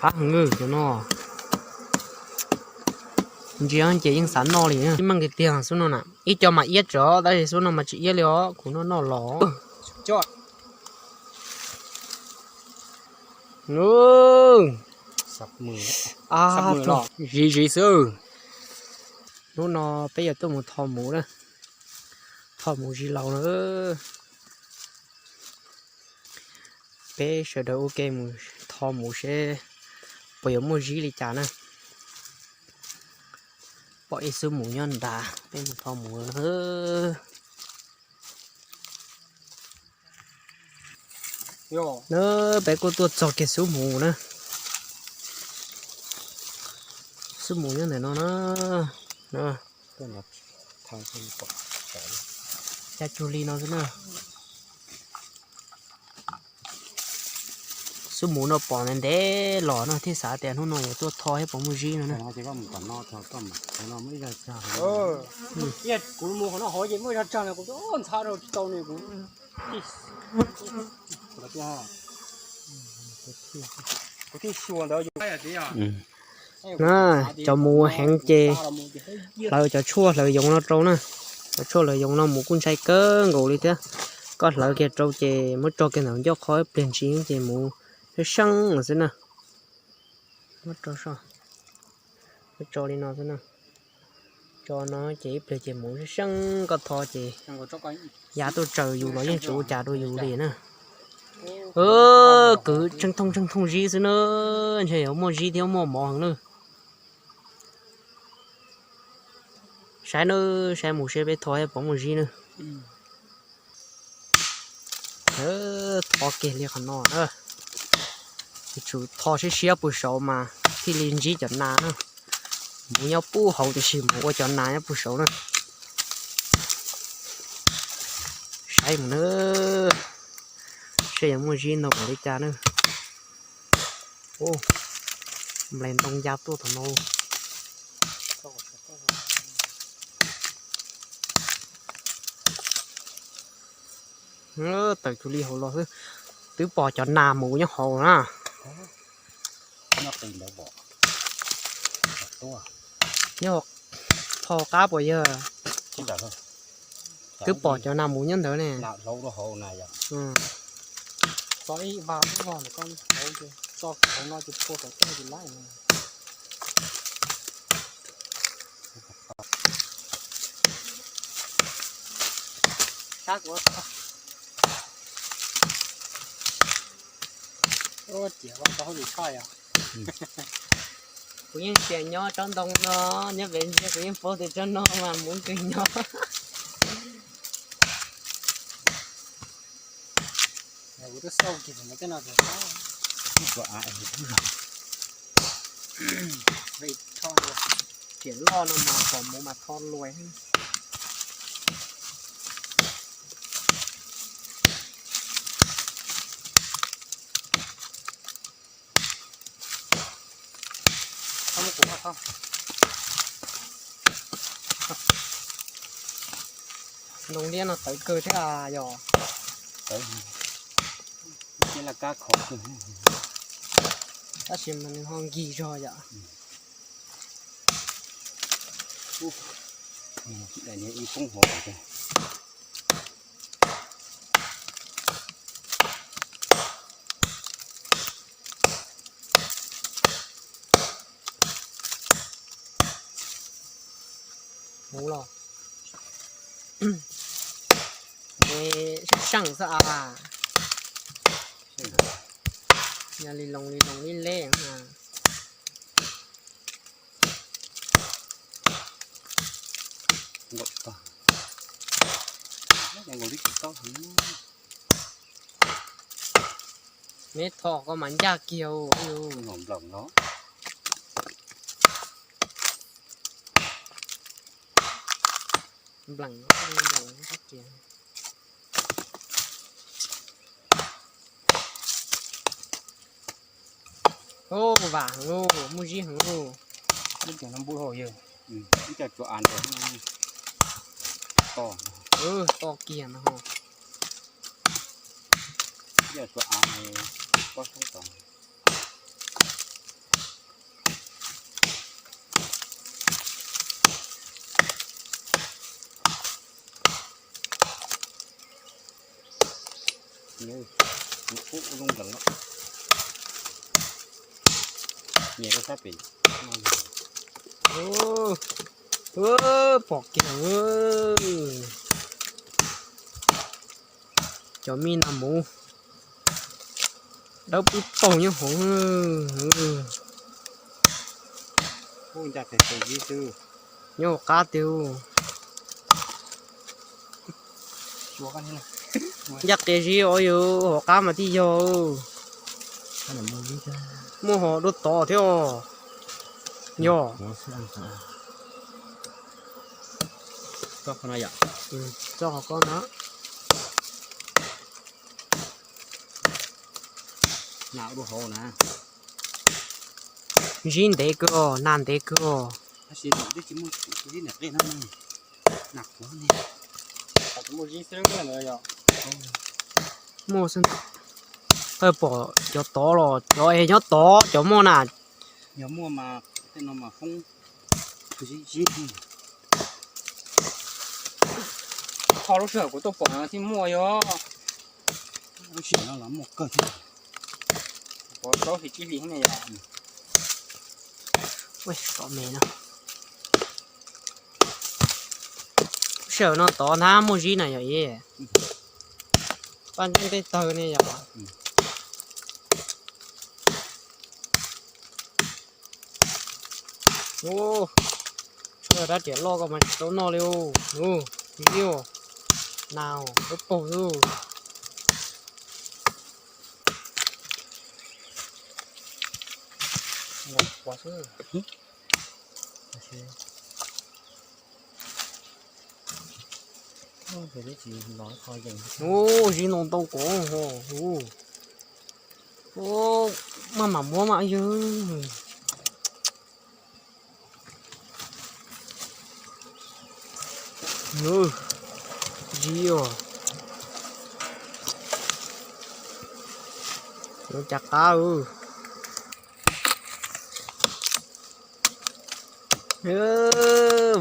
Qab heev cov no. Ntsia ces yeej xav noj li. Ib meej tiag tiag xub no na. Ib co mas iab tsawv tab sis xub no mas tsis iab li os, kuv noj noj los. Ziv ziv xwb. Hnub no peb yuav tuaj mus tho mus na. Tho mus ziv laus na. Peb sawv daws ua ke mus tho mus seb puas yuav muaj zib li cas na. Pom ib xub mus nyob nrad, peb mus tho mus na. Na, peb kuj tuaj txog kiag xub mus na. Xub mus nyob ntawm no na. Cas cuag li no xwb na. Xub mus no pom ntev ntev los no thiaj xav tias hnub no yuav tuaj tho thiab puas muaj zib no na. Kuv mus qhov no hauv ces muaj zog tsag no kuv ntxhab rau tsis tau ne kuv. Kuv thiaj xyuas ntawd. Na, cov mus heev ces hlawv cov tshuaj hlawv yoov no rau na. Cov tshuaj hlawv yoov no mus kuj ntshai kawg nkaus li thiab. Koj hlawv kiag rau ces muab tso kiag ntawm ncauj qhov ib pliag ntsis ces mus seeb seeb xwb na. Muab tso, muab tso li no xwb na. Tso no ces ib pliag ces mus seeb seeb, koj tho ces yav tuaj tsaws yus los yeej tsis ua cas rau yus li na. Kwv tseej thooj tseej thooj zib xwb na, ntshe yuav muaj zib thiab muaj mov heev na. Saib na, saib mus seb peb tho thiab puas muaj zib na. Tho kiag li qhov no na. Yuav tsum tho siab siab puag saud mas thiaj li ntsib cov nas na. Mus nyob puag hauv tiam sis mus ua cov nas nyob puag saud na. Saib mus na, seb yuav muaj zib ntau npaum li cas na. Nplaig ntoo ya tuaj tom no. Tawm cuag li hauv los xwb. Twb pom cov nas mus nyob hauv na. Nyob tho qab puas yog? Twb pom cov nas mus nyob ntawd ne. Kuv yeej tias nyob tsob ntoo no, nyob pem ntsia kuv yeej paub tias tsob no mas mus kawg nyob. Riam loj no mas pom mus mas tho luas. Ntoo liab no tawv kawg thiab yog. Tab sis mas nws ho nkig zog yom. Mus los. Seej seej xwb as. Yog li loo li loo li leb. Neb tho koj mas ncaj kiag. Nplees no, nplees no. Vam heev lauj, muaj zib heev lauj. Ib co no npub hauv yawg, ib co tsuas av ntawd to, to kiag no. Ib co tsuas av pob sab tod. Nyiam rau sab pem. Pom kiag, cov me nas muv dawb pwb paug nyob hauv. Nyob hauv qab tiag. Ncaj qia zib os yus, hauv qab mas tib yog. Muaj hov dua tod thiab os. Yog. Tso qhov ko na. Zib ntev kawg os, nas ntev kawg os. Muaj xwb, pom cov tod los cov es nyob tod cov muaj na. Yog muaj mas tej no mas foob zib. Txog lub sij hawm kuv tuaj pom no thiaj muaj yog. Lub sij hawm no los muaj kawg thiab. Pom plaub hlis tsib hlis ne yog. Tom me no. Lub sij hawm no tod ntab muaj zib na yog is. Paj nteej tej tawg ne yog. Ub, tshuav rab riam loj ko mas tsis tau noj li. Ub, zib os, nas dawb paug xwb. Ub, zib ntau ntau ko. Ub, maj mam muab mas yog. Zib os. Yuav cas qab.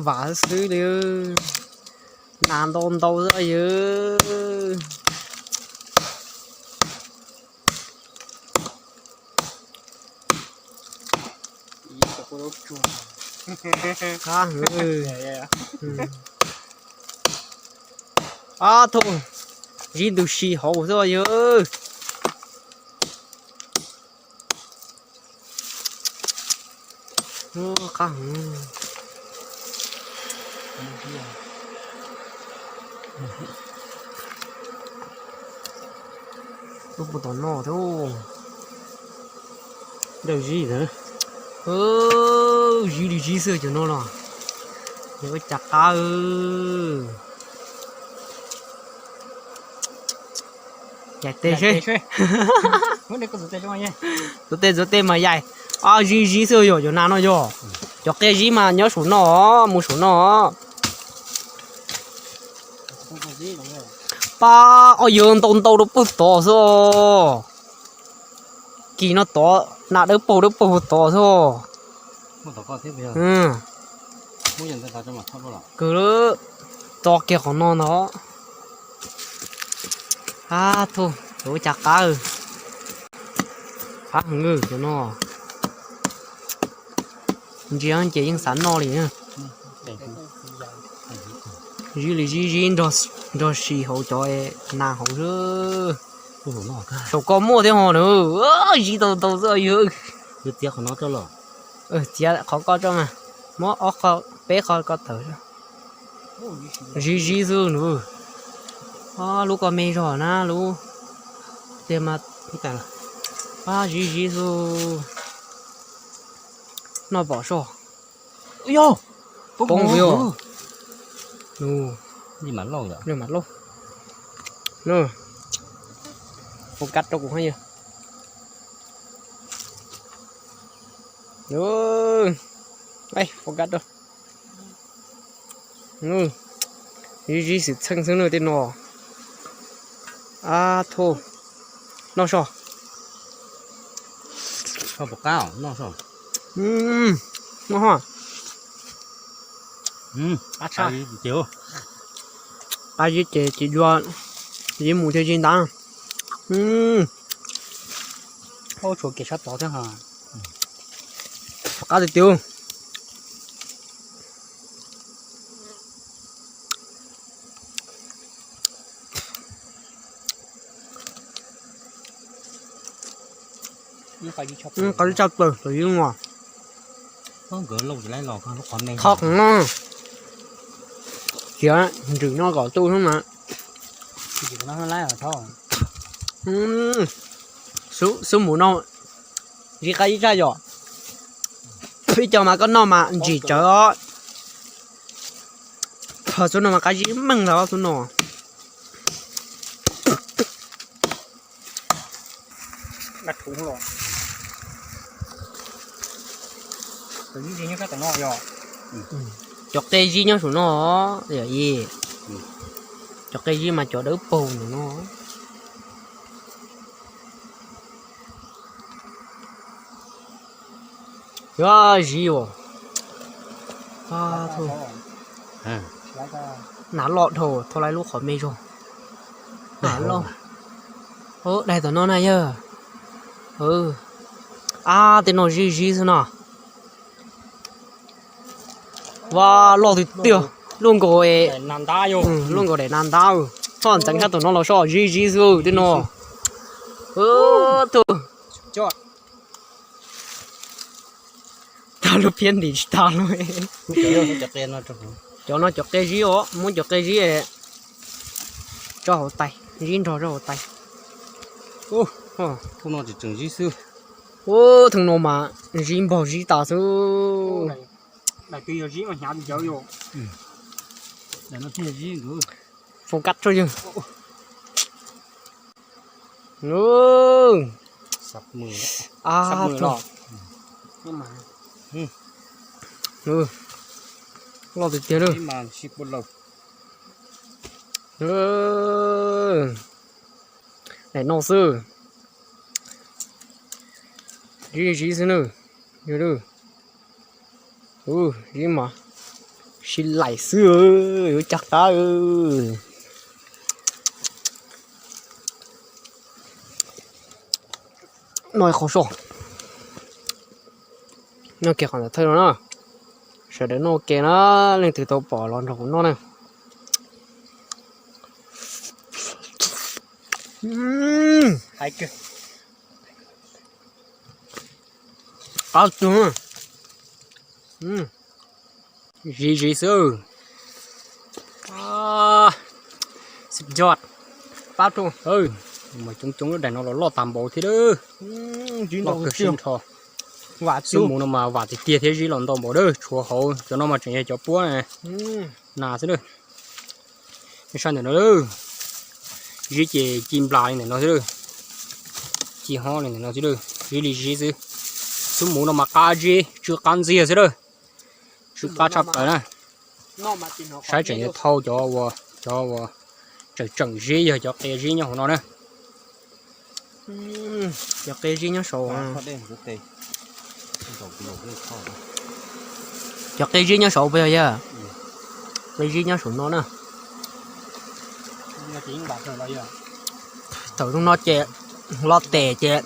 Vam xwb li. Nas ntau ntau xwb yog. Qab heev. Ab thaum zib ntws si hauv xwb yog. Qab heev. Lub puag tom no thiab. Zib li zib xwb cov no los. Yog ua cas qab. Yaim tes seb. Tus tes tus tes mas yaim. Zib zib xwb yog cov nas no yog. Cov qe zib mas nyob saum no, mus saum no. Pab, ob yawg ntau ntau rau puag tod xwb. Kis no tod, nas dawb paug dawb paug tod xwb. Kawg, tso kiag qhov no ntag. Ab thaum, yuav ua cas qab. Qab heev cov no. Ntsia ces yeej xav noj li. Zib li zib zib nrog si hauv cov nas hauv xwb. Saum ko muaj thiab ho na. Zib tau tau xwb yog. Txiav qhov ko tso mas. Muab ob qho, peb qho ko tawm. Zib zib xwb nws. Lub ko me zog na lub. Tiag mas. Pab zib zib xwb. Noj pom soj. Poob yog. Li mas lauj. Focus rau kuv yog. Focus rau. Zib zib xwm txheej xwb na tej no. Ab thaum. Noj soj. Noj soj. Noj ho. Qab zib ces tsis dua, zib mus thiaj zib ntab. Ub, tshuav kev sab tod thiab ha. Qab tiag tiag. Qab tshaj plaws, thaum ub no. Thoj qeeg no. Cia ntsws no kom tu xwb mas. Xub mus no, zib qab zib tshaj yom. Ib co mas koj noj mas ntsim tsawv os. Xub no mas qab zib meej ntag xub no. Cov qe zib nyob saum no, yog i, cov qe zib mas cov dawb paug ntawm no. Yuav zib os. Nas loj dhau, thauj laib lub qhov me zog. Nas loj. Daig tom no na yawg. Ab, tej no zib zib xwb no. Vaj, loj tiag tiag, luaj nkaus, luaj nkaus daim nas ntab. Txhob ntxeev sab tom no los soj, zib zib xwb tej no. Tus tag lub phiab ntim tsis tag li. Cov no cov qe zib os, muab cov qe zib tso hauv tais, zib nrog tso hauv tais. Ub, theem no mas zib npaug zib tas xwb. Focus tso yawg. Loj tiag tiag lawm. Daim no xwb. Zib zib xwb na. Yog, zib mas sib laim xwb, yuav caj qab. Noj qhov soj. Noj kiag qhov ntawm thawj no na. Sawv daws noj ua ke na, leej twg tau pom los nrog kuv noj na. Qab tug. Zib zib xwb. Suj yog. Pab rau. Mas coob coob lub daim no los loj tag npaum thiab. Loj kawg siab nrho. Xub mus no mas vam tiag tiag thiab, zib los ntau npaum lawm, tshuav hauv cov no mas tseem yog cov puab na. Nas xwb na. Saib ntawm no, zib ces ci nplas li ntawm no xwb, ci hob li ntawm no xwb, zib li zib xwb. Xub mus no mas qab zib tsw qab ntxiag xwb lawm. Tsw qab tshaj plaws na. Saib tseem yuav thau cov uas, cov uas tseem tseem zib yog cov qe zib nyob hauv no na. Cov qe zib nyob saud. Cov qe zib nyob saud puas yog yawg? Qe zib nyob saum no na. Thaum no ces los tes ces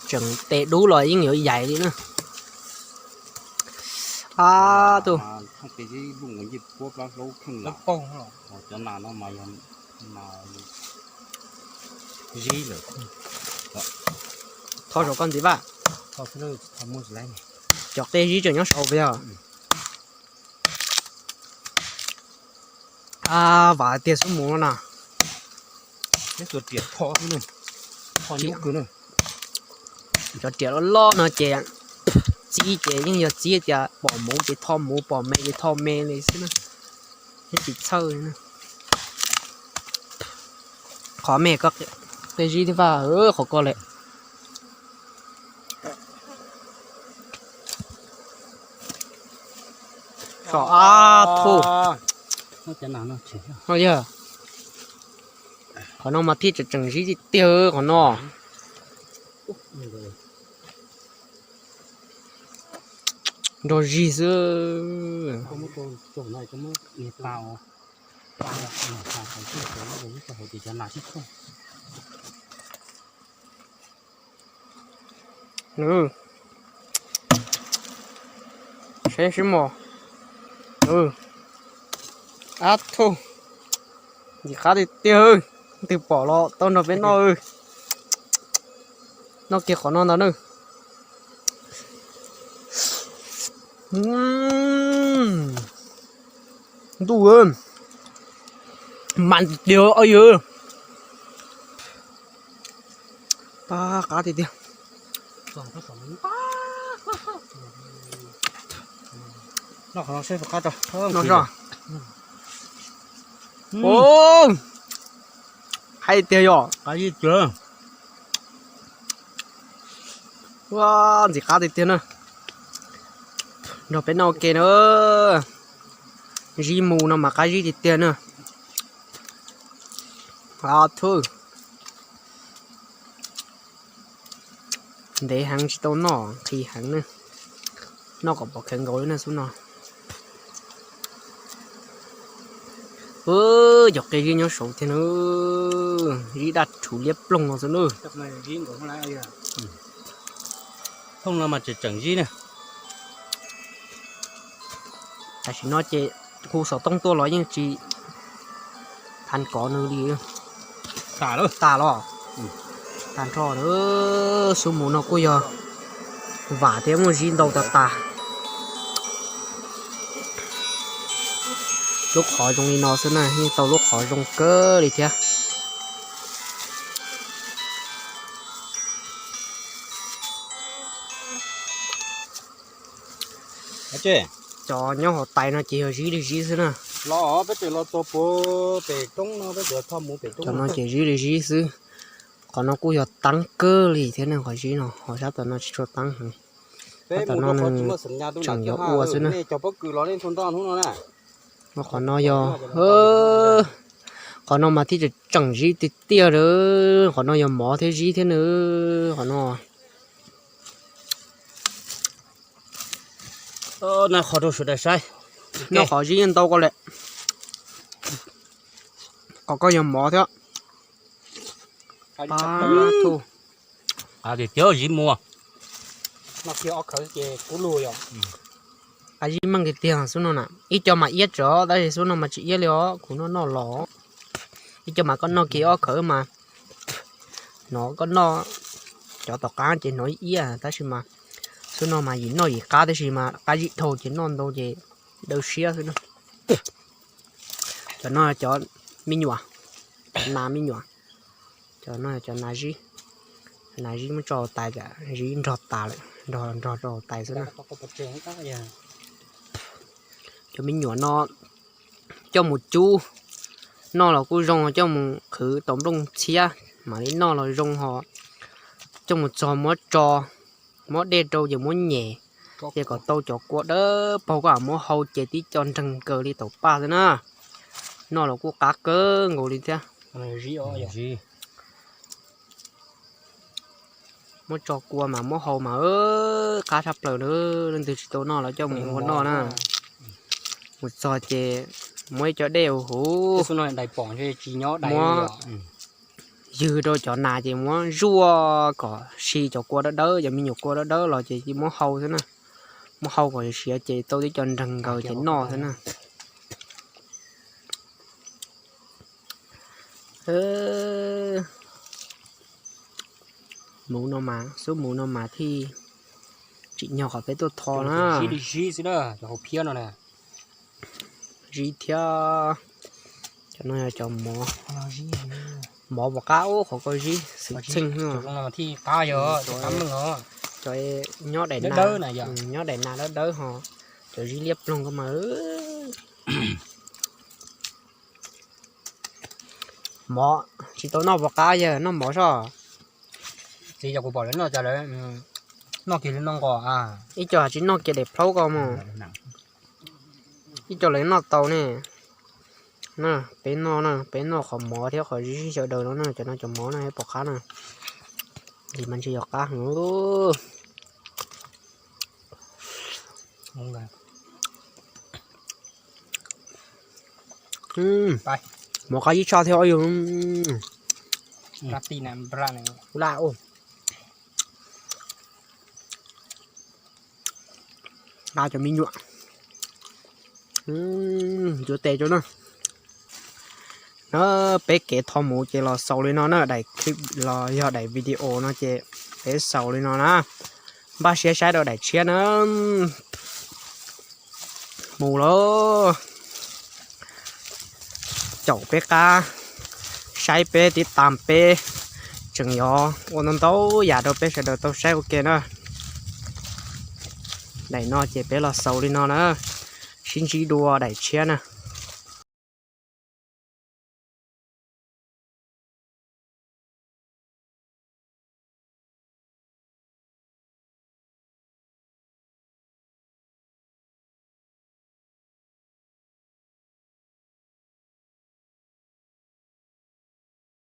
tseem tes dub los yeej yuav yaim li na. Ab, tus. Thov zaum koj ntxiv vaj. Cov qe zib tseem nyob saud puas yog? Ab, vam tiag xub mus no na. Cov riam loj loj no ces txib ces yeej yog txib tias pom mus ces tho mus, pom me ces tho me li xwb na. Yeej tsis txhawj li na. Qhov me ko, qe zib thiab vaj, qhov ko lawm. Saum ab thu. Yog, qhov no mas thiaj tseem tseem zib tiag tiag qhov no. Nrog zig xwb. Saib sib mos. Ab thu, ntxim qab tiag tiag. Twg pom los tau nrog peb noj. Noj kiag qhov no ntag na. Ntuj, mas tiag tiag. Pab qab tiag tiag. Noj qhov no seb puas qab tso. Noj so. Qab tiag yom. Ua, ntxim qab tiag tiag na. Nrog peb noj ua ke na. Zib mus no mas qab zib tiag tiag na. Thu, ntev heev tsis tau noj, nqhis heev na. Noj kom pom khaws nkaus li na xub no. Cov qe zib nyob saud thiab na. Zib daj rhuv liab ploog no xwb na. Thooj no mas tseem tseem zib na. Tam sim no ces hu xov tooj tuaj los yeej tsis thav kov nws li. Tas los, tas nrho. Xub mus no kuj yog vam thiab, muaj zib ntau tas tas. Lub qhov zoo li no xwb na, yeej tau lub qhov zoo kawg li thiab. Cov nyob hauv tais no ces yog zib li zib xwb na. Cov no ces zib li zib xwb. Qhov no kuj yog teeb kawg li thiab ne, qhov zib no, ho sab tom no tsis tshua teeb heev. Sab tom no nws tseem yuav ua xwb na. Qhov no yog, qhov no mas thiaj tseem zib tiag tiag lawm. Qhov no yog mov thiab zib thiab na, qhov no. Noj qhov rau sawv daws saib. Noj qhov zib ntau koj lawm. Qhov koj yog mov thiab. Tiag tiag zib muag. Qab zib meej tiag tiag xub no na. Ib co mas iab tsawv tab sis xub no mas tsis iab li os, kuv noj noj los. Ib co mas koj noj kiag ob khawv mas hnov koj noj cov tom qab ces hnov ib iab tab sis mas xub no mas yim noj yim qab tab sis mas qab zib dhau ces noj ntau ces daw siab xwb na. Cov no cov me nyuam, nas me nyuam. Cov no cov nas zib, nas zib muab tso tais, zib nrog tas lawm, nrog nrog rau tais xwb na. Cov me nyuam no coj mus cub noj los kuj zoo, coj mus qhwv tau nplooj txhiab mam li noj los zoo ho. Coj mus txog muab tso, muab dej rau ces muab nyem, ces kom tau cov kua dawb paug koj muab hau ces tib co nreeg kawg li taum paj xwb na. Noj los kuj qab kawg nkaus li thiab. Muab tso kua mas muab hau mas qab tshaj plaws na. Leej twg tsis tau noj los coj mus ua noj na. Mus txog ces muab ib co dej huv, muab ywg rau cov nas ces muab zuaj kom si cov kua dawb dawb, cov me nyuam kua dawb dawb los ces muab hau xwb na. Muab hau kom siav ces tau tib co nreeg nkaus ces noj xwb na. Mus no mas, xub mus no mas thiaj tsim nyog qhov peb tuaj tho na. Zib thiab. Cov no yog cov mov, mov puas qab ub, qhov koj zib xwm txheej. Cov nyob daim nas dawb dawb ho, cov zib liab ploog ko mas. Mov tsis tau noj puas qab, yog noj mov soj. Txiv yog kuv pom lawv noj cas lawv noj kiag li noj nqos. Ib co tsis noj kiag daim plhaub ko mus. Ib co lawv noj tau ne. Peb noj na, peb noj qhov mov thiab qhov zib sawv daws no na, cov no cov mov no pom qab na. Ntsis mas ntsis yog qab heev. Mov qab ib tshaj thiab yog. Laj, laj. Ua, ua, Nqa cov me nyuam, yuav tes rau na. Na, peb kev thov mus ces los xaus li no na, daim clip los yog daim video no ces peb xaus li no na. Npaj siab saib rau daim tshiab na. Mus lauj. Caum peb qab, saib peb tib tas peb tseem yuav ua ntau ntau yam rau peb sawv daws tau saib ua ke na. Daim no ces peb los xaus li no na. Sib ntsib dua daim tshiab na.